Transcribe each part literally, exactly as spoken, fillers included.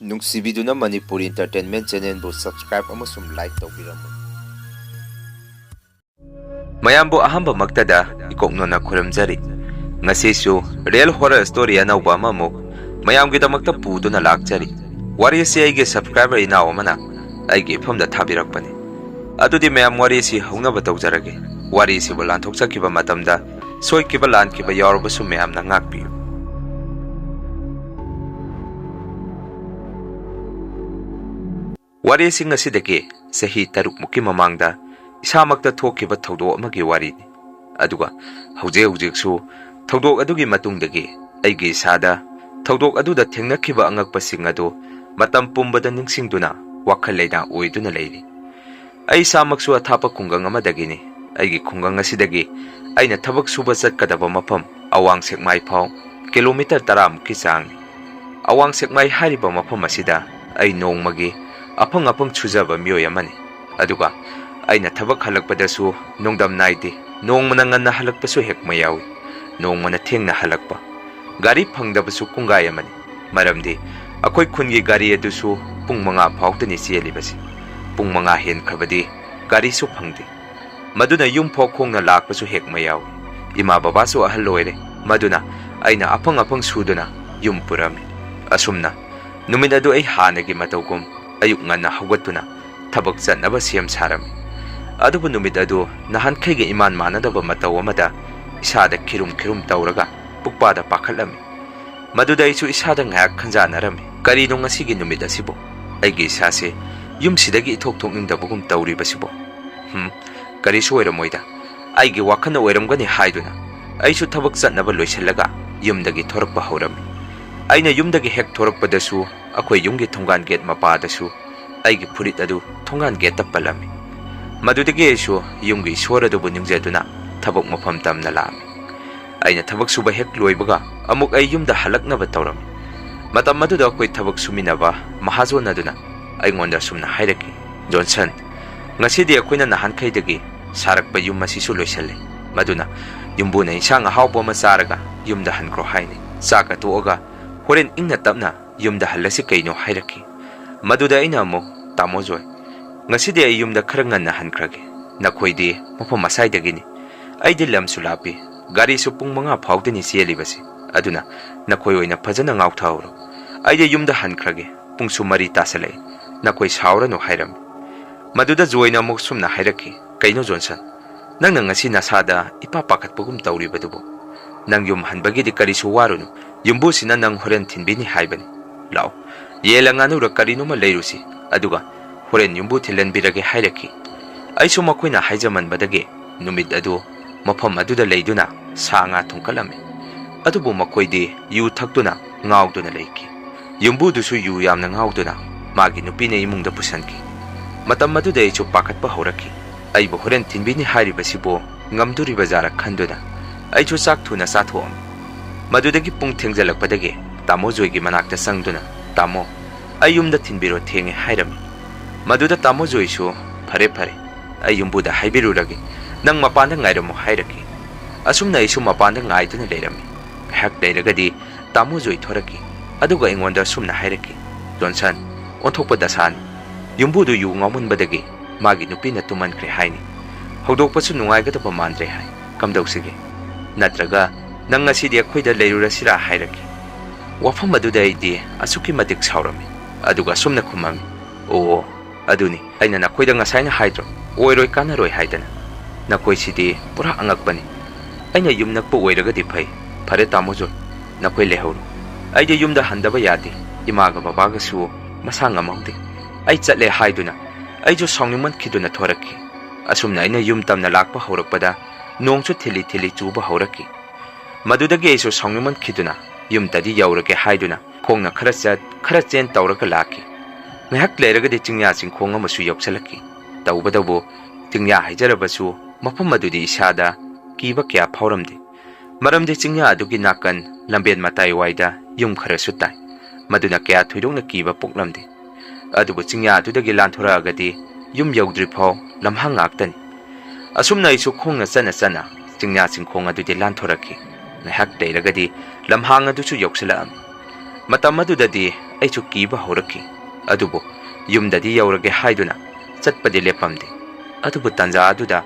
ꯅꯨꯡꯁꯤꯕꯤꯗꯨꯅ Manipur Entertainment Channelꯕꯨ subscribe ꯑꯃꯁꯨꯡ like ꯇꯧꯕꯤꯔꯝꯃꯨ꯫ ꯃꯌꯥꯝꯕꯨ ꯑꯍꯥꯟꯕꯃꯛꯇꯗ ꯏꯀꯣꯛꯅꯣꯅ ꯈꯨꯔꯨꯝꯖꯔꯤ꯫ ꯉꯁꯤꯁꯨ real horror story ꯑꯅꯧꯕ ꯑꯃꯃꯨꯛ ꯃꯌꯥꯝꯒꯤꯗꯃꯛꯇ ꯄꯨꯗꯨꯅ ꯂꯥꯛꯆꯔꯤ꯫ ꯋꯥꯔꯤ ꯑꯁꯤ ꯑꯩꯒꯤ subscriber ꯏꯅꯥꯎ ꯑꯃꯅ ꯑꯩꯒꯤ ꯏꯐꯝꯗ ꯊꯥꯕꯤꯔꯛꯄꯅꯤ꯫ ꯑꯗꯨꯗꯤ ꯃꯌꯥꯝ ꯋꯥꯔꯤ ꯑꯁꯤ ꯍꯧꯅꯕ ꯇꯧꯖꯔꯒꯦ꯫ ꯋꯥꯔꯤ ꯑꯁꯤꯕꯨ ꯂꯥꯟꯊꯣꯛꯆꯈꯤꯕ ꯃꯇꯝꯗ ꯁꯣꯏꯈꯤꯕ ꯂꯥꯟꯈꯤꯕ ꯌꯥꯎꯔꯕꯁꯨ ꯃꯌꯥꯝꯅ ꯉꯥꯛꯄꯤꯌꯨ꯫ ꯋꯥꯔꯤꯁꯤꯡ ꯑꯁꯤꯗꯒꯤ ꯆꯍꯤ ꯇꯔꯨꯛꯃꯨꯛꯀꯤ ꯃꯃꯥꯡꯗ ꯏꯁꯥꯃꯛꯇ ꯊꯣꯛꯈꯤꯕ ꯊꯧꯗꯣꯛ ꯑꯃꯒꯤ ꯋꯥꯔꯤꯅꯤ꯫ ꯑꯗꯨꯒ ꯍꯧꯖꯤꯛ ꯍꯧꯖꯤꯛꯁꯨ ꯊꯧꯗꯣꯛ ꯑꯗꯨꯒꯤ ꯃꯇꯨꯡꯗꯒꯤ ꯑꯩꯒꯤ ꯏꯁꯥꯗ ꯊꯧꯗꯣꯛ ꯑꯗꯨꯗ ꯊꯦꯡꯅꯈꯤꯕ ꯑꯉꯛꯄꯁꯤꯡ ꯑꯗꯨ ꯃꯇꯝ ꯄꯨꯝꯕꯗ ꯅꯤꯡꯁꯤꯡꯗꯨꯅ ꯋꯥꯈꯜ ꯂꯩꯅꯥ ꯑꯣꯏꯗꯨꯅ ꯂꯩꯔꯤ꯫ ꯑꯩ ꯏꯁꯥꯃꯛꯁꯨ ꯑꯊꯥꯞꯄ ꯈꯨꯡꯒꯪ ꯑꯃꯗꯒꯤꯅꯤ꯫ ꯑꯩꯒꯤ ꯈꯨꯡꯒꯪ ꯑꯁꯤꯗꯒꯤ ꯑꯩꯅ ꯊꯕꯛ ꯁꯨꯕ ꯆꯠꯀꯗꯕ ꯃꯐꯝ ꯑꯋꯥꯡ ꯁꯦꯛꯃꯥꯏ ꯐꯥꯎ ꯀꯤꯂꯣꯃꯤꯇꯔ ꯇꯔꯥꯃꯨꯛꯀꯤ ꯆꯥꯡꯅꯤ꯫ ꯑꯋꯥꯡ ꯁꯦꯛꯃꯥꯏ ꯍꯥꯏꯔꯤꯕ ꯃꯐꯝ ꯑꯁꯤꯗ ꯑꯩ ꯅꯣꯡꯃꯒꯤ ꯑꯐꯪ ꯑꯐꯪ ꯁꯨꯖꯕ ꯃꯤꯑꯣꯏ ꯑꯃꯅꯤ꯫ ꯑꯗꯨꯒ ꯑꯩꯅ ꯊꯕꯛ ꯍꯜꯂꯛꯄꯗꯁꯨ ꯅꯣꯡꯗꯝ ꯅꯥꯏꯗꯦ꯫ ꯅꯣꯡꯃꯅ ꯉꯟꯅ ꯍꯜꯂꯛꯄꯁꯨ ꯍꯦꯛ ꯃꯌꯥꯎꯏ, ꯅꯣꯡꯃꯅ ꯊꯦꯡꯅ ꯍꯜꯂꯛꯄ꯫ ꯒꯥꯔꯤ ꯐꯪꯗꯕꯁꯨ ꯀꯨꯡꯒꯥꯏ ꯑꯃꯅꯤ꯫ ꯃꯔꯝꯗꯤ ꯑꯩꯈꯣꯏ ꯈꯨꯟꯒꯤ ꯒꯥꯔꯤ ꯑꯗꯨꯁꯨ ꯄꯨꯡ ꯃꯉꯥ ꯐꯥꯎꯗꯅꯤ ꯆꯦꯜꯂꯤꯕꯁꯤ꯫ ꯄꯨꯡ ꯃꯉꯥ ꯍꯦꯟꯈ꯭ꯔꯕꯗꯤ ꯒꯥꯔꯤꯁꯨ ꯐꯪꯗꯦ꯫ ꯃꯗꯨꯅ ꯌꯨꯝ ꯐꯥꯎ ꯈꯣꯡꯅ ꯂꯥꯛꯄꯁꯨ ꯍꯦꯛ ꯃꯌꯥꯎꯏ꯫ ꯏꯃꯥ ꯕꯕꯥꯁꯨ ꯑꯍꯜ ꯑꯣꯏꯔꯦ, ꯃꯗꯨꯅ ꯑꯩꯅ ꯑꯐꯪ ꯑꯐꯪ ꯁꯨꯗꯨꯅ ꯌꯨꯝ ꯄꯨꯔꯝꯃꯤ꯫ ꯑꯁꯨꯝꯅ ꯅꯨꯃꯤꯠ ꯑꯗꯨ ꯑꯩ ꯍꯥꯟꯅꯒꯤ ꯃꯇꯧꯒꯨꯝ ꯑꯌꯨꯛ ꯉꯟꯅ ꯍꯧꯒꯠꯇꯨꯅ ꯊꯕꯛ ꯆꯠꯅꯕ ꯁꯦꯝ ꯁꯥꯔꯝꯃꯤ꯫ ꯑꯗꯨꯕꯨ ꯅꯨꯃꯤꯠ ꯑꯗꯨ ꯅꯍꯥꯟꯈꯩꯒ ꯏꯃꯥꯟ ꯃꯥꯟꯅꯗꯕ ꯃꯇꯧ ꯑꯃꯗ ꯏꯁꯥꯗ ꯈꯤꯔꯨꯝ ꯈꯤꯔꯨꯝ ꯇꯧꯔꯒ ꯄꯨꯛꯄꯥꯗ ꯄꯥꯈꯠꯂꯝꯃꯤ꯫ ꯃꯗꯨꯗ ꯑꯩꯁꯨ ꯏꯁꯥꯗ ꯉꯥꯏꯍꯥꯛ ꯈꯟꯖꯥꯟꯅꯔꯝꯃꯤ, "ꯀꯔꯤꯅꯣ ꯉꯁꯤꯒꯤ ꯅꯨꯃꯤꯠ ꯑꯁꯤꯕꯨ? ꯑꯩꯒꯤ ꯏꯁꯥꯁꯦ ꯌꯨꯝꯁꯤꯗꯒꯤ ꯏꯊꯣꯛ ꯊꯣꯛꯅꯤꯡꯗꯕꯒꯨꯝ ꯇꯧꯔꯤꯕꯁꯤꯕꯨ? ꯍꯝ, ꯀꯔꯤꯁꯨ ꯑꯣꯏꯔꯝꯃꯣꯏꯗ, ꯑꯩꯒꯤ ꯋꯥꯈꯜꯅ ꯑꯣꯏꯔꯝꯒꯅꯤ" ꯍꯥꯏꯗꯨꯅ ꯑꯩꯁꯨ ꯊꯕꯛ ꯆꯠꯅꯕ ꯂꯣꯏꯁꯤꯜꯂꯒ ꯌꯨꯝꯗꯒꯤ ꯊꯣꯔꯛꯄ ꯍꯧꯔꯝꯃꯤ꯫ ꯑꯩꯅ ꯌꯨꯝꯗꯒꯤ ꯍꯦꯛ ꯊꯣꯔꯛꯄꯗꯁꯨ ꯑꯩꯈꯣꯏ ꯌꯨꯝꯒꯤ ꯊꯣꯡꯒꯥꯟ ꯒꯦꯠ ꯃꯄꯥꯗꯁꯨ ꯑꯩꯒꯤ ꯐꯨꯔꯤꯠ ꯑꯗꯨ ꯊꯣꯡꯒꯥꯟ ꯒꯦꯠꯇ ꯄꯜꯂꯝꯃꯤ꯫ ꯃꯗꯨꯗꯒꯤ ꯑꯩꯁꯨ ꯌꯨꯝꯒꯤ ꯏꯁꯣꯔ ꯑꯗꯨꯕꯨ ꯅꯤꯡꯖꯗꯨꯅ ꯊꯕꯛ ꯃꯐꯝ ꯇꯝꯅ ꯂꯥꯛꯑꯝꯃꯤ꯫ ꯑꯩꯅ ꯊꯕꯛ ꯁꯨꯕ ꯍꯦꯛ ꯂꯣꯏꯕꯒ ꯑꯃꯨꯛ ꯑꯩ ꯌꯨꯝꯗ ꯍꯜꯂꯛꯅꯕ ꯇꯧꯔꯝꯃꯤ꯫ ꯃꯇꯝ ꯑꯗꯨꯗ ꯑꯩꯈꯣꯏ ꯊꯕꯛ ꯁꯨꯃꯤꯟꯅꯕ ꯃꯍꯥꯖꯣꯟ ꯑꯗꯨꯅ ꯑꯩꯉꯣꯟꯗ ꯑꯁꯨꯝꯅ ꯍꯥꯏꯔꯛꯈꯤ, "ꯖꯣꯟꯁꯟ, ꯉꯁꯤꯗꯤ ꯑꯩꯈꯣꯏꯅ ꯅꯍꯥꯟꯈꯩꯗꯒꯤ ꯁꯥꯔꯛꯄ ꯌꯨꯝ ꯑꯁꯤꯁꯨ ꯂꯣꯏꯁꯤꯜꯂꯦ꯫ ꯃꯗꯨꯅ ꯌꯨꯝꯕꯨꯅ ꯏꯟꯁꯥꯡ ꯑꯍꯥꯎꯕ ꯑꯃ ꯆꯥꯔꯒ ꯌꯨꯝꯗ ꯍꯟꯈ꯭ꯔꯣ ꯍꯥꯏꯅꯤ꯫ ꯆꯥꯛꯀ ꯇꯣꯛꯑꯒ ꯍꯣꯔꯦꯟ ꯏꯪꯅ ꯇꯞꯅ ꯌꯨꯝꯗ ꯍꯜꯂꯁꯤ ꯀꯩꯅꯣ ꯍꯥꯏꯔꯛꯈꯤ꯫ ꯃꯗꯨꯗ ꯑꯩꯅ ꯑꯃꯨꯛ, "ꯇꯥꯃꯣ ꯖꯣꯏ, ꯉꯁꯤꯗꯤ ꯑꯩ ꯌꯨꯝꯗ ꯈꯔ ꯉꯟꯅ ꯍꯟꯈ꯭ꯔꯒꯦ꯫ ꯅꯈꯣꯏꯗꯤ ꯃꯐꯝ ꯑꯁꯥꯏꯗꯒꯤꯅꯤ꯫ ꯑꯩꯗꯤ ꯂꯝꯁꯨ ꯂꯥꯞꯄꯤ꯫ ꯒꯥꯔꯤꯁꯨ ꯄꯨꯡ ꯃꯉꯥ ꯐꯥꯎꯗꯅꯤ ꯆꯦꯜꯂꯤꯕꯁꯤ꯫ ꯑꯗꯨꯅ ꯅꯈꯣꯏ ꯑꯣꯏꯅ ꯐꯖꯅ ꯉꯥꯎꯊꯍꯧꯔꯣ꯫ ꯑꯩꯗꯤ ꯌꯨꯝꯗ ꯍꯟꯈ꯭ꯔꯒꯦ꯫ ꯄꯨꯡꯁꯨ ꯃꯔꯤ ꯇꯥꯁꯜꯂꯛꯑꯦ꯫ ꯅꯈꯣꯏ ꯁꯥꯎꯔꯅꯨ" ꯍꯥꯏꯔꯝꯃꯤ꯫ ꯃꯗꯨꯗ ꯖꯣꯏꯅ ꯑꯃꯨꯛ ꯁꯨꯝꯅ ꯍꯥꯏꯔꯛꯈꯤ, "ꯀꯩꯅꯣ ꯖꯣꯟꯁꯟ, ꯅꯪꯅ ꯉꯁꯤ ꯅꯁꯥꯗ ꯏꯄꯥ ꯄꯥꯈꯠꯄꯒꯨꯝ ꯇꯧꯔꯤꯕꯗꯨꯕꯨ? ꯅꯪ ꯌꯨꯝ ꯍꯟꯕꯒꯤꯗꯤ ꯀꯔꯤꯁꯨ ꯋꯥꯔꯨꯅꯨ꯫ ꯌꯨꯝꯕꯨꯁꯤꯅ ꯅꯪ ꯍꯣꯔꯦꯟ ꯊꯤꯟꯕꯤꯅꯤ ꯍꯥꯏꯕꯅꯤ꯫ ꯂꯥꯛꯑꯣ, ꯌꯦꯜꯂ ꯉꯥꯅꯨꯔ ꯀꯔꯤꯅꯣꯃ ꯂꯩꯔꯨꯁꯤ, ꯑꯗꯨꯒ ꯍꯣꯔꯦꯟ ꯌꯨꯝꯕꯨ ꯊꯤꯜꯍꯟꯕꯤꯔꯒꯦ" ꯍꯥꯏꯔꯛꯈꯤ꯫ ꯑꯩꯁꯨ ꯃꯈꯣꯏꯅ ꯍꯥꯏꯖꯃꯟꯕꯗꯒꯤ ꯅꯨꯃꯤꯠ ꯑꯗꯨ ꯃꯐꯝ ꯑꯗꯨꯗ ꯂꯩꯗꯨꯅ ꯁꯥ ꯉꯥ ꯊꯣꯡꯀꯠꯂꯝꯃꯤ꯫ ꯑꯗꯨꯕꯨ ꯃꯈꯣꯏꯗꯤ ꯌꯨ ꯊꯛꯇꯨꯅ ꯉꯥꯎꯗꯨꯅ ꯂꯩꯈꯤ꯫ ꯌꯨꯝꯕꯨꯗꯨꯁꯨ ꯌꯨ ꯌꯥꯝꯅ ꯉꯥꯎꯗꯨꯅ ꯃꯥꯒꯤ ꯅꯨꯄꯤꯅ ꯏꯃꯨꯡꯗ ꯄꯨꯁꯤꯟꯈꯤ꯫ ꯃꯇꯝ ꯑꯗꯨꯗ ꯑꯩꯁꯨ ꯄꯥꯈꯠꯄ ꯍꯧꯔꯛꯈꯤ꯫ ꯑꯩꯕꯨ ꯍꯣꯔꯦꯟ ꯊꯤꯟꯕꯤꯅꯤ ꯍꯥꯏꯔꯤꯕꯁꯤꯕꯨ ꯉꯝꯗꯣꯔꯤꯕ ꯖꯥꯠꯂ ꯈꯟꯗꯨꯅ ꯑꯩꯁꯨ ꯆꯥꯛ ꯊꯨꯅ ꯆꯥꯊꯣꯛꯑꯝꯃꯤ꯫ ꯃꯗꯨꯗꯒꯤ ꯄꯨꯡ ꯊꯦꯡꯖꯜꯂꯛꯄꯗꯒꯤ ꯇꯥꯃꯣ ꯖꯣꯏꯒꯤ ꯃꯅꯥꯛꯇ ꯆꯪꯗꯨꯅ, "ꯇꯥꯃꯣ, ꯑꯩ ꯌꯨꯝꯗ ꯊꯤꯟꯕꯤꯔꯣ, ꯊꯦꯡꯉꯦ" ꯍꯥꯏꯔꯝꯃꯤ꯫ ꯃꯗꯨꯗ ꯇꯥꯃꯣ ꯖꯣꯏꯁꯨ, "ꯐꯔꯦ ꯐꯔꯦ, ꯑꯩ ꯌꯨꯝꯕꯨꯗ ꯍꯥꯏꯕꯤꯔꯨꯔꯒꯦ, ꯅꯪ ꯃꯄꯥꯟꯗ ꯉꯥꯏꯔꯝꯃꯨ" ꯍꯥꯏꯔꯛꯈꯤ꯫ ꯑꯁꯨꯝꯅ ꯑꯩꯁꯨ ꯃꯄꯥꯟꯗ ꯉꯥꯏꯗꯨꯅ ꯂꯩꯔꯝꯃꯤ꯫ ꯉꯥꯏꯍꯥꯛ ꯂꯩꯔꯒꯗꯤ ꯇꯥꯃꯣ ꯖꯣꯏ ꯊꯣꯔꯛꯈꯤ, ꯑꯗꯨꯒ ꯑꯩꯉꯣꯟꯗ ꯑꯁꯨꯝꯅ ꯍꯥꯏꯔꯛꯈꯤ, "ꯖꯣꯟꯁꯟ, ꯑꯣꯟꯊꯣꯛꯄ ꯗꯁꯥꯅꯤ꯫ ꯌꯨꯝꯕꯨꯗꯨ ꯌꯨ ꯉꯥꯎꯃꯟꯕꯗꯒꯤ ꯃꯥꯒꯤ ꯅꯨꯄꯤꯅ ꯇꯨꯝꯍꯟꯈ꯭ꯔꯦ ꯍꯥꯏꯅꯤ꯫ ꯍꯧꯗꯣꯛꯄꯁꯨ ꯅꯨꯡꯉꯥꯏꯒꯗꯕ ꯃꯥꯟꯗ꯭ꯔꯦ" ꯍꯥꯏ꯫ "ꯀꯝꯗꯧꯁꯤꯒꯦ? ꯅꯠꯇ꯭ꯔꯒ ꯅꯪ ꯉꯁꯤꯗꯤ ꯑꯩꯈꯣꯏꯗ ꯂꯩꯔꯨꯔꯁꯤꯔꯥ?" ꯍꯥꯏꯔꯛꯈꯤ꯫ ꯋꯥꯐꯝ ꯑꯗꯨꯗ ꯑꯩꯗꯤ ꯑꯁꯨꯛꯀꯤ ꯃꯇꯤꯛ ꯁꯥꯎꯔꯝꯃꯤ, ꯑꯗꯨꯒ ꯑꯁꯨꯝꯅ ꯈꯨꯝꯃꯝꯃꯤ, "ꯑꯣ, ꯑꯗꯨꯅꯤ, ꯑꯩꯅ ꯅꯈꯣꯏꯗ ꯉꯁꯥꯏꯅ ꯍꯥꯏꯗ꯭ꯔꯣ, ꯑꯣꯏꯔꯣꯏ ꯀꯥꯟꯅꯔꯣꯏ ꯍꯥꯏꯗꯅ? ꯅꯈꯣꯏꯁꯤꯗꯤ ꯄꯨꯔꯥ ꯑꯉꯛꯄꯅꯤ꯫ ꯑꯩꯅ ꯌꯨꯝ ꯅꯛꯄ ꯑꯣꯏꯔꯒꯗꯤ ꯐꯩ꯫ ꯐꯔꯦ ꯇꯥꯃꯣ ꯖꯣꯏ, ꯅꯈꯣꯏ ꯂꯩꯍꯧꯔꯣ꯫ ꯑꯩꯗꯤ ꯌꯨꯝꯗ ꯍꯟꯗꯕ ꯌꯥꯗꯦ꯫ ꯏꯃꯥꯒ ꯕꯕꯥꯒꯁꯨ ꯃꯁꯥ ꯉꯝꯍꯧꯗꯦ꯫ ꯑꯩ ꯆꯠꯂꯦ" ꯍꯥꯏꯗꯨꯅ ꯑꯩꯁꯨ ꯁꯥꯎꯅꯤꯡꯃꯟꯈꯤꯗꯨꯅ ꯊꯣꯔꯛꯈꯤ꯫ ꯑꯁꯨꯝꯅ ꯑꯩꯅ ꯌꯨꯝ ꯇꯝꯅ ꯂꯥꯛꯄ ꯍꯧꯔꯛꯄꯗ ꯅꯣꯡꯁꯨ ꯊꯤꯜꯂꯤ ꯊꯤꯜꯂꯤ ꯆꯨꯕ ꯍꯧꯔꯛꯈꯤ꯫ ꯃꯗꯨꯗꯒꯤ ꯑꯩꯁꯨ ꯁꯥꯎꯅꯤꯡꯃꯟꯈꯤꯗꯨꯅ ꯌꯨꯝꯗꯗꯤ ꯌꯧꯔꯒꯦ ꯍꯥꯏꯗꯨꯅ ꯈꯣꯡꯅ ꯈꯔ ꯆꯠ, ꯈꯔ ꯆꯦꯟ ꯇꯧꯔꯒ ꯂꯥꯛꯈꯤ꯫ ꯉꯥꯏꯍꯥꯛ ꯂꯩꯔꯒꯗꯤ ꯆꯤꯡꯌꯥ ꯆꯤꯡꯈꯣꯡ ꯑꯃꯁꯨ ꯌꯧꯁꯤꯜꯂꯛꯈꯤ꯫ ꯇꯧꯕꯇꯕꯨ ꯆꯤꯡꯌꯥ ꯍꯥꯏꯖꯔꯕꯁꯨ ꯃꯐꯝ ꯑꯗꯨꯗꯤ ꯏꯁꯥꯗ ꯀꯤꯕ ꯀꯌꯥ ꯐꯥꯎꯔꯝꯗꯦ꯫ ꯃꯔꯝꯗꯤ ꯆꯤꯡꯌꯥ ꯑꯗꯨꯒꯤ ꯅꯥꯀꯟ ꯂꯝꯕꯦꯟ ꯃꯇꯥꯏ ꯋꯥꯏꯗ ꯌꯨꯝ ꯈꯔꯁꯨ ꯇꯥꯏ꯫ ꯃꯗꯨꯅ ꯀꯌꯥ ꯊꯣꯏꯗꯣꯛꯅ ꯀꯤꯕ ꯄꯣꯛꯂꯝꯗꯦ꯫ ꯑꯗꯨꯕꯨ ꯆꯤꯡꯌꯥ ꯑꯗꯨꯗꯒꯤ ꯂꯥꯟꯊꯣꯔꯛꯑꯒꯗꯤ ꯌꯨꯝ ꯌꯧꯗ꯭ꯔꯤꯐꯥꯎ ꯂꯝꯍꯥꯡ ꯉꯥꯛꯇꯅꯤ꯫ ꯑꯁꯨꯝꯅ ꯑꯩꯁꯨ ꯈꯣꯡꯅ ꯆꯠꯅ ꯆꯠꯅ ꯆꯤꯡꯌꯥ ꯆꯤꯡꯈꯣꯡ ꯑꯗꯨꯗꯤ ꯂꯥꯟꯊꯣꯔꯛꯈꯤ꯫ ꯉꯥꯏꯍꯥꯛ ꯂꯩꯔꯒꯗꯤ ꯂꯝꯍꯥꯡ ꯑꯗꯨꯁꯨ ꯌꯧꯁꯤꯜꯂꯛꯑꯝꯃꯤ꯫ ꯃꯇꯝ ꯑꯗꯨꯗꯗꯤ ꯑꯩꯁꯨ ꯀꯤꯕ ꯍꯧꯔꯛꯈꯤ꯫ ꯑꯗꯨꯕꯨ ꯌꯨꯝꯗꯗꯤ ꯌꯧꯔꯒꯦ ꯍꯥꯏꯗꯨꯅ ꯆꯠꯄꯗꯤ ꯂꯦꯞꯄꯝꯗꯦ꯫ ꯑꯗꯨꯕꯨ ꯇꯥꯟꯖꯥ ꯑꯗꯨꯗ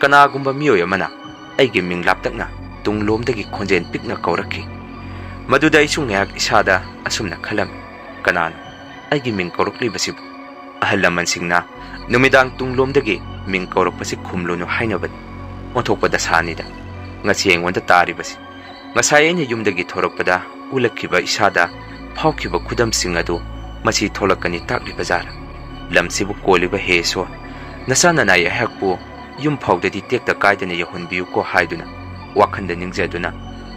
ꯀꯅꯥꯒꯨꯝꯕ ꯃꯤꯑꯣꯏ ꯑꯃꯅ ꯑꯩꯒꯤ ꯃꯤꯡ ꯂꯥꯞꯇꯛꯅ ꯇꯨꯡꯂꯣꯝꯗꯒꯤ ꯈꯣꯟꯖꯦꯜ ꯄꯤꯛꯅ ꯀꯧꯔꯛꯈꯤ꯫ ꯃꯗꯨꯗ ꯑꯩꯁꯨ ꯉꯥꯏꯍꯥꯛ ꯏꯁꯥꯗ ꯑꯁꯨꯝꯅ ꯈꯜꯂꯝꯃꯤ, "ꯀꯅꯥꯅꯣ ꯑꯩꯒꯤ ꯃꯤꯡ ꯀꯧꯔꯛꯂꯤꯕꯁꯤꯕꯨ?" ꯑꯍꯜ ꯂꯃꯟꯁꯤꯡꯅ ꯅꯨꯃꯤꯗꯥꯡ ꯇꯨꯡꯂꯣꯝꯗꯒꯤ ꯃꯤꯡ ꯀꯧꯔꯛꯄꯁꯤ ꯈꯨꯝꯂꯨꯅꯨ ꯍꯥꯏꯅꯕꯅꯤ꯫ ꯑꯣꯟꯊꯣꯛꯄ ꯗꯁꯥꯅꯤꯗ ꯉꯁꯤ ꯑꯩꯉꯣꯟꯗ ꯇꯥꯔꯤꯕꯁꯤ꯫ ꯉꯁꯥꯏ ꯑꯩꯅ ꯌꯨꯝꯗꯒꯤ ꯊꯣꯔꯛꯄꯗ ꯎꯠꯂꯛꯈꯤꯕ ꯏꯁꯥꯗ ꯐꯥꯎꯈꯤꯕ ꯈꯨꯗꯝꯁꯤꯡ ꯑꯗꯨ ꯃꯁꯤ ꯊꯣꯛꯂꯛꯀꯅꯤ ꯇꯥꯛꯂꯤꯕ ꯖꯥꯠꯂ? ꯂꯝꯁꯤꯕꯨ ꯀꯣꯜꯂꯤꯕ ꯍꯦ ꯏꯁꯣꯔ, ꯅꯆꯥ ꯅꯅꯥꯏ ꯑꯩꯍꯥꯛꯄꯨ ꯌꯨꯝ ꯐꯥꯎꯗꯗꯤ ꯇꯦꯛꯇ ꯀꯥꯏꯗꯅ ꯌꯧꯍꯟꯕꯤꯌꯨꯀꯣ ꯍꯥꯏꯗꯨꯅ ꯋꯥꯈꯜꯗ ꯅꯤꯡꯖꯗꯨꯅ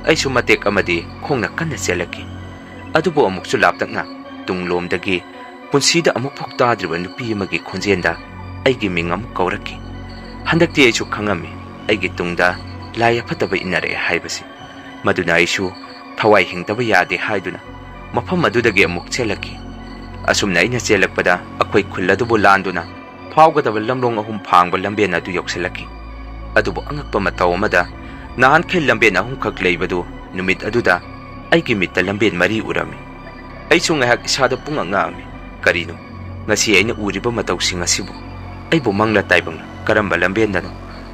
ꯑꯩꯁꯨ ꯃꯇꯦꯛ ꯑꯃꯗꯤ ꯈꯣꯡꯅ ꯀꯟꯅ ꯆꯦꯜꯂꯛꯈꯤ꯫ ꯑꯗꯨꯕꯨ ꯑꯃꯨꯛꯁꯨ ꯂꯥꯞꯇꯛꯅ ꯇꯨꯡꯂꯣꯝꯗꯒꯤ ꯄꯨꯟꯁꯤꯗ ꯑꯃꯨꯛꯐꯥꯎ ꯇꯥꯗ꯭ꯔꯤꯕ ꯅꯨꯄꯤ ꯑꯃꯒꯤ ꯈꯣꯟꯖꯦꯜꯗ ꯑꯩꯒꯤ ꯃꯤꯡ ꯑꯃꯨꯛ ꯀꯧꯔꯛꯈꯤ꯫ ꯍꯟꯗꯛꯇꯤ ꯑꯩꯁꯨ ꯈꯪꯉꯝꯃꯤ, ꯑꯩꯒꯤ ꯇꯨꯡꯗ ꯂꯥꯏ ꯑꯐꯠꯇꯕ ꯏꯟꯅꯔꯛꯑꯦ ꯍꯥꯏꯕꯁꯤ꯫ ꯃꯗꯨꯅ ꯑꯩꯁꯨ ꯊꯋꯥꯏ ꯍꯤꯡꯗꯕ ꯌꯥꯗꯦ ꯍꯥꯏꯗꯨꯅ ꯃꯐꯝ ꯑꯗꯨꯗꯒꯤ ꯑꯃꯨꯛ ꯆꯦꯜꯂꯛꯈꯤ꯫ ꯑꯁꯨꯝꯅ ꯑꯩꯅ ꯆꯦꯜꯂꯛꯄꯗ ꯑꯩꯈꯣꯏ ꯈꯨꯜ ꯑꯗꯨꯕꯨ ꯂꯥꯟꯗꯨꯅ ꯐꯥꯎꯒꯗꯕ ꯂꯝꯂꯣꯡ ꯑꯍꯨꯝ ꯐꯥꯡꯕ ꯂꯝꯕꯦꯟ ꯑꯗꯨ ꯌꯧꯁꯤꯜꯂꯛꯈꯤ꯫ ꯑꯗꯨꯕꯨ ꯑꯉꯛꯄ ꯃꯇꯧ ꯑꯃꯗ ꯅꯍꯥꯟꯈꯩ ꯂꯝꯕꯦꯟ ꯑꯍꯨꯝꯈꯛ ꯂꯩꯕꯗꯨ ꯅꯨꯃꯤꯠ ꯑꯗꯨꯗ ꯑꯩꯒꯤ ꯃꯤꯠꯇ ꯂꯝꯕꯦꯟ ꯃꯔꯤ ꯎꯔꯝꯃꯤ꯫ ꯑꯩꯁꯨ ꯉꯥꯏꯍꯥꯛ ꯏꯁꯥꯗ ꯄꯨꯡꯉꯛ ꯉꯛꯑꯝꯃꯤ꯫ ꯀꯔꯤꯅꯣ ꯉꯁꯤ ꯑꯩꯅ ꯎꯔꯤꯕ ꯃꯇꯧꯁꯤꯡ ꯑꯁꯤꯕꯨ? ꯑꯩꯕꯨ ꯃꯪꯂ ꯇꯥꯏꯕꯪꯂ? ꯀꯔꯝꯕ ꯂꯝꯕꯦꯟꯗꯅꯣ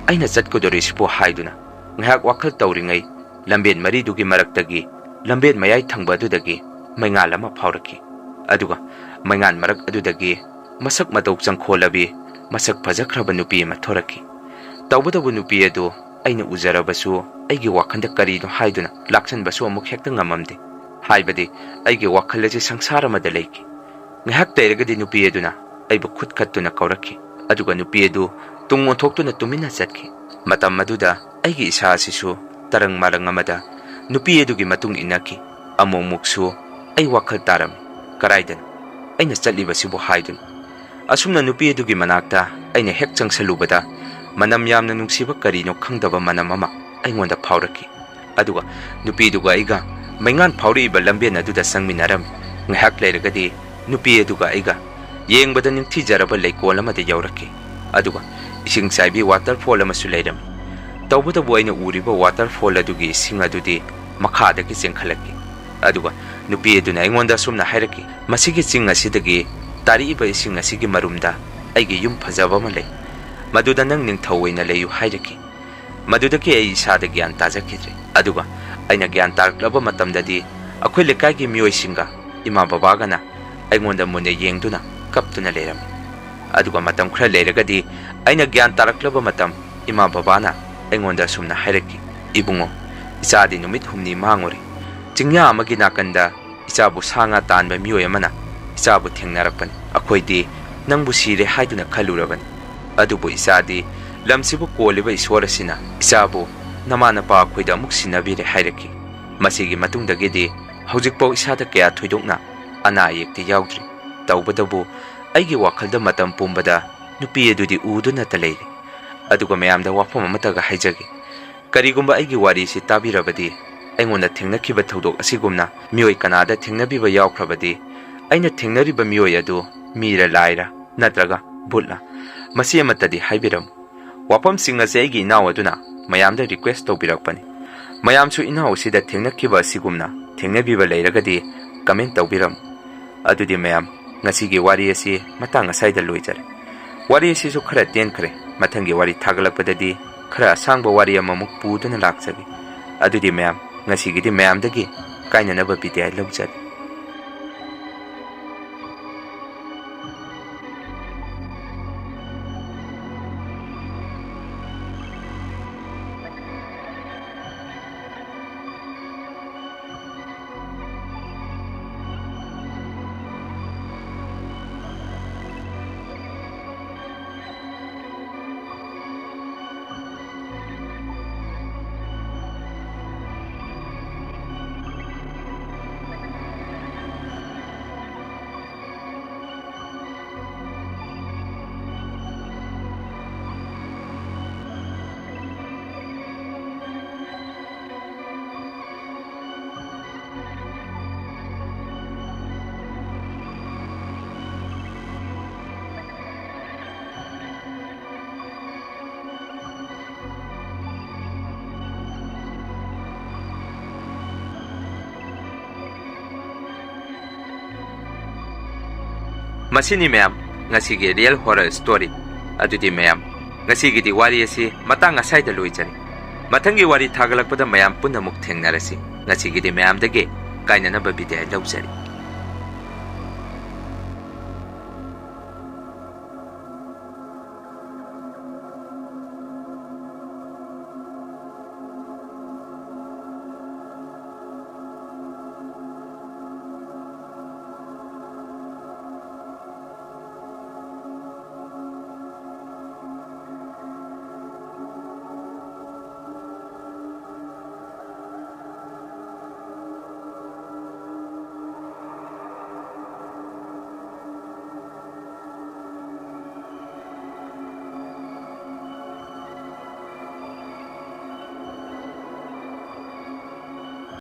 ꯑꯩꯅ ꯆꯠꯀꯗꯧꯔꯤꯁꯤꯕꯨ ꯍꯥꯏꯗꯨꯅ ꯉꯥꯏꯍꯥꯛ ꯋꯥꯈꯜ ꯇꯧꯔꯤꯉꯩ ꯂꯝꯕꯦꯟ ꯃꯔꯤꯗꯨꯒꯤ ꯃꯔꯛꯇꯒꯤ ꯂꯝꯕꯦꯟ ꯃꯌꯥꯏ ꯊꯪꯕ ꯑꯗꯨꯗꯒꯤ ꯃꯩꯉꯥꯜ ꯑꯃ ꯐꯥꯎꯔꯛꯈꯤ꯫ ꯑꯗꯨꯒ ꯃꯩꯉꯥꯜ ꯃꯔꯛ ꯑꯗꯨꯗꯒꯤ ꯃꯁꯛ ꯃꯇꯧ ꯆꯪꯈꯣꯜꯂꯕꯤ, ꯃꯁꯛ ꯐꯖꯈ꯭ꯔꯕ ꯅꯨꯄꯤ ꯑꯃ ꯊꯣꯔꯛꯈꯤ꯫ ꯇꯧꯕꯇꯕꯨ ꯅꯨꯄꯤ ꯑꯗꯨ ꯑꯩꯅ ꯎꯖꯔꯕꯁꯨ ꯑꯩꯒꯤ ꯋꯥꯈꯜꯗ ꯀꯔꯤꯅꯣ ꯍꯥꯏꯗꯨꯅ ꯂꯥꯛꯁꯟꯕꯁꯨ ꯑꯃꯨꯛ ꯍꯦꯛꯇ ꯉꯝꯃꯝꯗꯦ꯫ ꯍꯥꯏꯕꯗꯤ ꯑꯩꯒꯤ ꯋꯥꯈꯜ ꯑꯁꯤ ꯁꯪꯁꯥꯔ ꯑꯃꯗ ꯂꯩꯈꯤ꯫ ꯉꯥꯏꯍꯥꯛ ꯂꯩꯔꯒꯗꯤ ꯅꯨꯄꯤ ꯑꯗꯨꯅ ꯑꯩꯕꯨ ꯈꯨꯠ ꯈꯠꯇꯨꯅ ꯀꯧꯔꯛꯈꯤ꯫ ꯑꯗꯨꯒ ꯅꯨꯄꯤ ꯑꯗꯨ ꯇꯨꯡ ꯑꯣꯟꯊꯣꯛꯇꯨꯅ ꯇꯨꯃꯤꯟꯅ ꯆꯠꯈꯤ꯫ ꯃꯇꯝ ꯑꯗꯨꯗ ꯑꯩꯒꯤ ꯏꯁꯥ ꯑꯁꯤꯁꯨ ꯇꯔꯪ ꯃꯔꯪ ꯑꯃꯗ ꯅꯨꯄꯤ ꯑꯗꯨꯒꯤ ꯃꯇꯨꯡ ꯏꯟꯅꯈꯤ꯫ ꯑꯃꯨꯛꯃꯨꯛꯁꯨ ꯑꯩ ꯋꯥꯈꯜ ꯇꯥꯔꯝꯃꯤ, "ꯀꯔꯥꯏꯗꯅꯣ ꯑꯩꯅ ꯆꯠꯂꯤꯕꯁꯤꯕꯨ?" ꯍꯥꯏꯗꯨꯅ꯫ ꯑꯁꯨꯝꯅ ꯅꯨꯄꯤ ꯑꯗꯨꯒꯤ ꯃꯅꯥꯛꯇ ꯑꯩꯅ ꯍꯦꯛ ꯆꯪꯁꯜꯂꯨꯕꯗ ꯃꯅꯝ ꯌꯥꯝꯅ ꯅꯨꯡꯁꯤꯕ ꯀꯔꯤꯅꯣ ꯈꯪꯗꯕ ꯃꯅꯝ ꯑꯃ ꯑꯩꯉꯣꯟꯗ ꯐꯥꯎꯔꯛꯈꯤ꯫ ꯑꯗꯨꯒ ꯅꯨꯄꯤꯗꯨꯒ ꯑꯩꯒ ꯃꯩꯉꯥꯟ ꯐꯥꯎꯔꯛꯏꯕ ꯂꯝꯕꯦꯟ ꯑꯗꯨꯗ ꯆꯪꯃꯤꯟꯅꯔꯝꯃꯤ꯫ ꯉꯥꯏꯍꯥꯛ ꯂꯩꯔꯒꯗꯤ ꯅꯨꯄꯤ ꯑꯗꯨꯒ ꯑꯩꯒ ꯌꯦꯡꯕꯗ ꯅꯤꯡꯊꯤꯖꯔꯕ ꯂꯩꯀꯣꯜ ꯑꯃꯗ ꯌꯧꯔꯛꯈꯤ꯫ ꯑꯗꯨꯒ ꯏꯁꯤꯡ ꯆꯥꯏꯕꯤ ꯋꯥꯇꯔꯐꯣꯜ ꯑꯃꯁꯨ ꯂꯩꯔꯝꯃꯤ꯫ ꯇꯧꯕꯇꯕꯨ ꯑꯩꯅ ꯎꯔꯤꯕ ꯋꯥꯇꯔꯐꯣꯜ ꯑꯗꯨꯒꯤ ꯏꯁꯤꯡ ꯑꯗꯨꯗꯤ ꯃꯈꯥꯗꯒꯤ ꯆꯦꯟꯈꯠꯂꯛꯈꯤ꯫ ꯑꯗꯨꯒ ꯅꯨꯄꯤ ꯑꯗꯨꯅ ꯑꯩꯉꯣꯟꯗ ꯑꯁꯨꯝꯅ ꯍꯥꯏꯔꯛꯈꯤ, "ꯃꯁꯤꯒꯤ ꯆꯤꯡ ꯑꯁꯤꯗꯒꯤ ꯇꯥꯔꯛꯏꯕ ꯏꯁꯤꯡ ꯑꯁꯤꯒꯤ ꯃꯔꯨꯝꯗ ꯑꯩꯒꯤ ꯌꯨꯝ ꯐꯖꯕ ꯑꯃ ꯂꯩ, ꯃꯗꯨꯗ ꯅꯪ ꯅꯤꯡꯊꯧ ꯑꯣꯏꯅ ꯂꯩꯌꯨ" ꯍꯥꯏꯔꯛꯈꯤ꯫ ꯃꯗꯨꯗꯒꯤ ꯑꯩ ꯏꯁꯥꯗ ꯒ꯭ꯌꯥꯟ ꯇꯥꯖꯈꯤꯗ꯭ꯔꯦ꯫ ꯑꯗꯨꯒ ꯑꯩꯅ ꯒ꯭ꯌꯥꯟ ꯇꯥꯔꯛꯂꯕ ꯃꯇꯝꯗꯗꯤ ꯑꯩꯈꯣꯏ ꯂꯩꯀꯥꯏꯒꯤ ꯃꯤꯑꯣꯏꯁꯤꯡꯒ ꯏꯃꯥ ꯕꯕꯥꯒꯅ ꯑꯩꯉꯣꯟꯗ ꯃꯨꯟꯅ ꯌꯦꯡꯗꯨꯅ ꯀꯞꯇꯨꯅ ꯂꯩꯔꯝꯃꯤ꯫ ꯑꯗꯨꯒ ꯃꯇꯝ ꯈꯔ ꯂꯩꯔꯒꯗꯤ ꯑꯩꯅ ꯒ꯭ꯌꯥꯟ ꯇꯥꯔꯛꯂꯕ ꯃꯇꯝ ꯏꯃꯥ ꯕꯕꯥꯅ ꯑꯩꯉꯣꯟꯗ ꯑꯁꯨꯝꯅ ꯍꯥꯏꯔꯛꯈꯤ, "ꯏꯕꯨꯡꯉꯣ, ꯏꯆꯥꯗꯤ ꯅꯨꯃꯤꯠ ꯍꯨꯝꯅꯤ ꯃꯥꯡꯉꯨꯔꯦ꯫ ꯆꯤꯡꯌꯥ ꯑꯃꯒꯤ ꯅꯥꯀꯟꯗ ꯏꯆꯥꯕꯨ ꯁꯥ ꯉꯥ ꯇꯥꯟꯕ ꯃꯤꯑꯣꯏ ꯑꯃꯅ ꯏꯆꯥꯕꯨ ꯊꯦꯡꯅꯔꯛꯄꯅꯤ꯫ ꯑꯩꯈꯣꯏꯗꯤ ꯅꯪꯕꯨ ꯁꯤꯔꯦ ꯍꯥꯏꯗꯨꯅ ꯈꯜꯂꯨꯔꯕꯅꯤ꯫ ꯑꯗꯨꯕꯨ ꯏꯆꯥꯗꯤ ꯂꯝꯁꯤꯕꯨ ꯀꯣꯜꯂꯤꯕ ꯏꯁꯣꯔ ꯑꯁꯤꯅ ꯏꯆꯥꯕꯨ ꯅꯃꯥ ꯅꯄꯥ ꯑꯩꯈꯣꯏꯗ ꯑꯃꯨꯛ ꯁꯤꯟꯅꯕꯤꯔꯦ" ꯍꯥꯏꯔꯛꯈꯤ꯫ ꯃꯁꯤꯒꯤ ꯃꯇꯨꯡꯗꯒꯤꯗꯤ ꯍꯧꯖꯤꯛꯐꯥꯎ ꯏꯁꯥꯗ ꯀꯌꯥ ꯊꯣꯏꯗꯣꯛꯅ ꯑꯅꯥ ꯑꯌꯦꯛꯇꯤ ꯌꯥꯎꯗ꯭ꯔꯤ꯫ ꯇꯧꯕꯇꯕꯨ ꯑꯩꯒꯤ ꯋꯥꯈꯜꯗ ꯃꯇꯝ ꯄꯨꯝꯕꯗ ꯅꯨꯄꯤ ꯑꯗꯨꯗꯤ ꯎꯗꯨꯅꯇ ꯂꯩꯔꯤ꯫ ꯑꯗꯨꯒ ꯃꯌꯥꯝꯗ ꯋꯥꯐꯝ ꯑꯃꯠꯇꯒ ꯍꯥꯏꯖꯒꯦ꯫ ꯀꯔꯤꯒꯨꯝꯕ ꯑꯩꯒꯤ ꯋꯥꯔꯤꯁꯤ ꯇꯥꯕꯤꯔꯕꯗꯤ, ꯑꯩꯉꯣꯟꯗ ꯊꯦꯡꯅꯈꯤꯕ ꯊꯧꯗꯣꯛ ꯑꯁꯤꯒꯨꯝꯅ ꯃꯤꯑꯣꯏ ꯀꯅꯥꯗ ꯊꯦꯡꯅꯕꯤꯕ ꯌꯥꯎꯈ꯭ꯔꯕꯗꯤ, ꯑꯩꯅ ꯊꯦꯡꯅꯔꯤꯕ ꯃꯤꯑꯣꯏ ꯑꯗꯨ ꯃꯤꯔ ꯂꯥꯏꯔ ꯅꯠꯇ꯭ꯔꯒ ꯚꯨꯠꯂ, ꯃꯁꯤ ꯑꯃꯠꯇꯗꯤ ꯍꯥꯏꯕꯤꯔꯝꯃꯨ꯫ ꯋꯥꯐꯝꯁꯤꯡ ꯑꯁꯤ ꯑꯩꯒꯤ ꯏꯅꯥꯎ ꯑꯗꯨꯅ ꯃꯌꯥꯝꯗ request ꯇꯧꯕꯤꯔꯛꯄꯅꯤ꯫ ꯃꯌꯥꯝꯁꯨ ꯏꯅꯥꯎ ꯑꯁꯤꯗ ꯊꯦꯡꯅꯈꯤꯕ ꯑꯁꯤꯒꯨꯝꯅ ꯊꯦꯡꯅꯕꯤꯕ ꯂꯩꯔꯒꯗꯤ comment ꯇꯧꯕꯤꯔꯝꯃꯨ꯫ ꯑꯗꯨꯗꯤ ꯃꯌꯥꯝ, ꯉꯁꯤꯒꯤ ꯋꯥꯔꯤ ꯑꯁꯤ ꯃꯇꯥꯡ ꯑꯁꯥꯏꯗ ꯂꯣꯏꯖꯔꯦ꯫ ꯋꯥꯔꯤ ꯑꯁꯤꯁꯨ ꯈꯔ ꯇꯦꯟꯈ꯭ꯔꯦ꯫ ꯃꯊꯪꯒꯤ ꯋꯥꯔꯤ ꯊꯥꯒꯠꯂꯛꯄꯗꯗꯤ ꯈꯔ ꯑꯁꯥꯡꯕ ꯋꯥꯔꯤ ꯑꯃꯃꯨꯛ ꯄꯨꯗꯨꯅ ꯂꯥꯛꯆꯒꯦ꯫ ꯑꯗꯨꯗꯤ ꯃꯌꯥꯝ, ꯉꯁꯤꯒꯤꯗꯤ ꯃꯌꯥꯝꯗꯒꯤ ꯀꯥꯏꯅꯅꯕ ꯕꯤꯗꯥꯏ ꯂꯧꯖꯔꯦ꯫ ꯃꯁꯤꯅꯤ ꯃꯌꯥꯝ, ꯉꯁꯤꯒꯤ real horror story꯫ ꯑꯗꯨꯗꯤ ꯃꯌꯥꯝ, ꯉꯁꯤꯒꯤꯗꯤ ꯋꯥꯔꯤ ꯑꯁꯤ ꯃꯇꯥꯡ ꯑꯁꯥꯏꯗ ꯂꯣꯏꯖꯔꯦ꯫ ꯃꯊꯪꯒꯤ ꯋꯥꯔꯤ ꯊꯥꯒꯠꯂꯛꯄꯗ ꯃꯌꯥꯝ ꯄꯨꯟꯅ ꯑꯃꯨꯛ ꯊꯦꯡꯅꯔꯁꯤ꯫ ꯉꯁꯤꯒꯤꯗꯤ ꯃꯌꯥꯝꯗꯒꯤ ꯀꯥꯏꯅꯅꯕ ꯕꯤꯗꯥꯏ ꯂꯧꯖꯔꯤ꯫